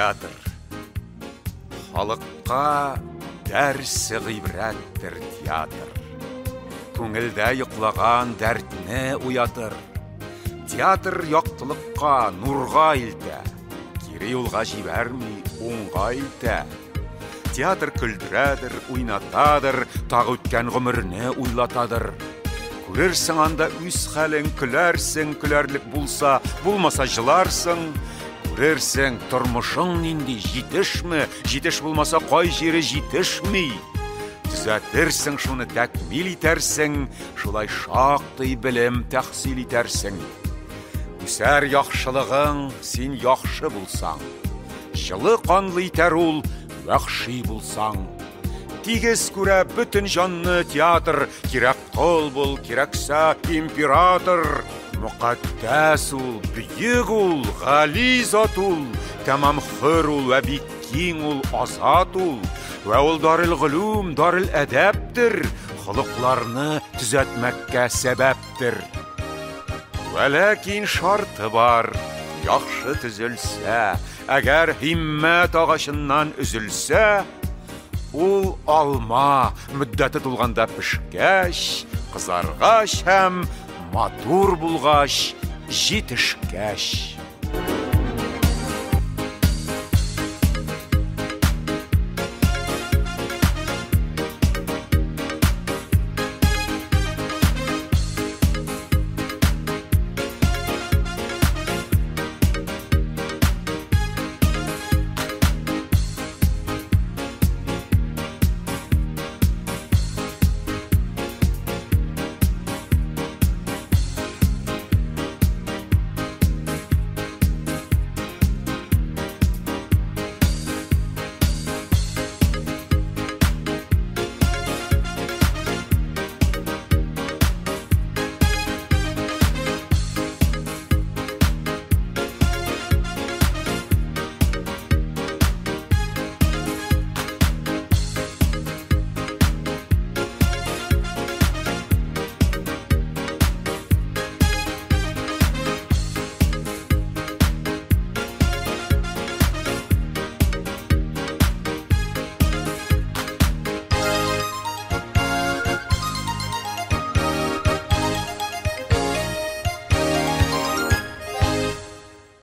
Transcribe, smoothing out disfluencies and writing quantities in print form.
Театр. Халыкка дәрсе гыйбрәттер театр. Күңелдә йоклаган дәртне уятыр. Театр яктылыкка, нурга илтә. Кире юлга җибәрми, уңга илтә. Театр көлдерәдер, уйнатадыр, тагы үткән гомерне уйлатадыр. Күрерсең анда үз хәлең, көләрсең, көләрлек булса, булмаса җыларсың. Күрерсең, тормышың нинди, җитешме, җитеш булмаса кай җире җитешми. Төзәтерсең шуны, тәкмил итәрсең, шулай шактый белем тәхсил итәрсең. Үсәр яхшылыгың, син яхшы булсаң. Җылы канлы итәр ул, вәхши булсаң. Тигез күрә бөтен җанны театр, кирәк кол бул, кирәксә император. Мөкатдәс ул, бөек ул, гали зат ул, тәмам хөр ул вә бик киң ул, азат ул. Вә ул дарил гөлүм, дарил әдәптер, холыкларны төзәтмәккә сәбәптер. Вәләкин шарты бар, яхшы төзелсә, әгәр һиммәт агачыннан өзелсә, ул алма мөддәте тулганда пешкәч, кызаргач һәм матур булгач, җитешкәч.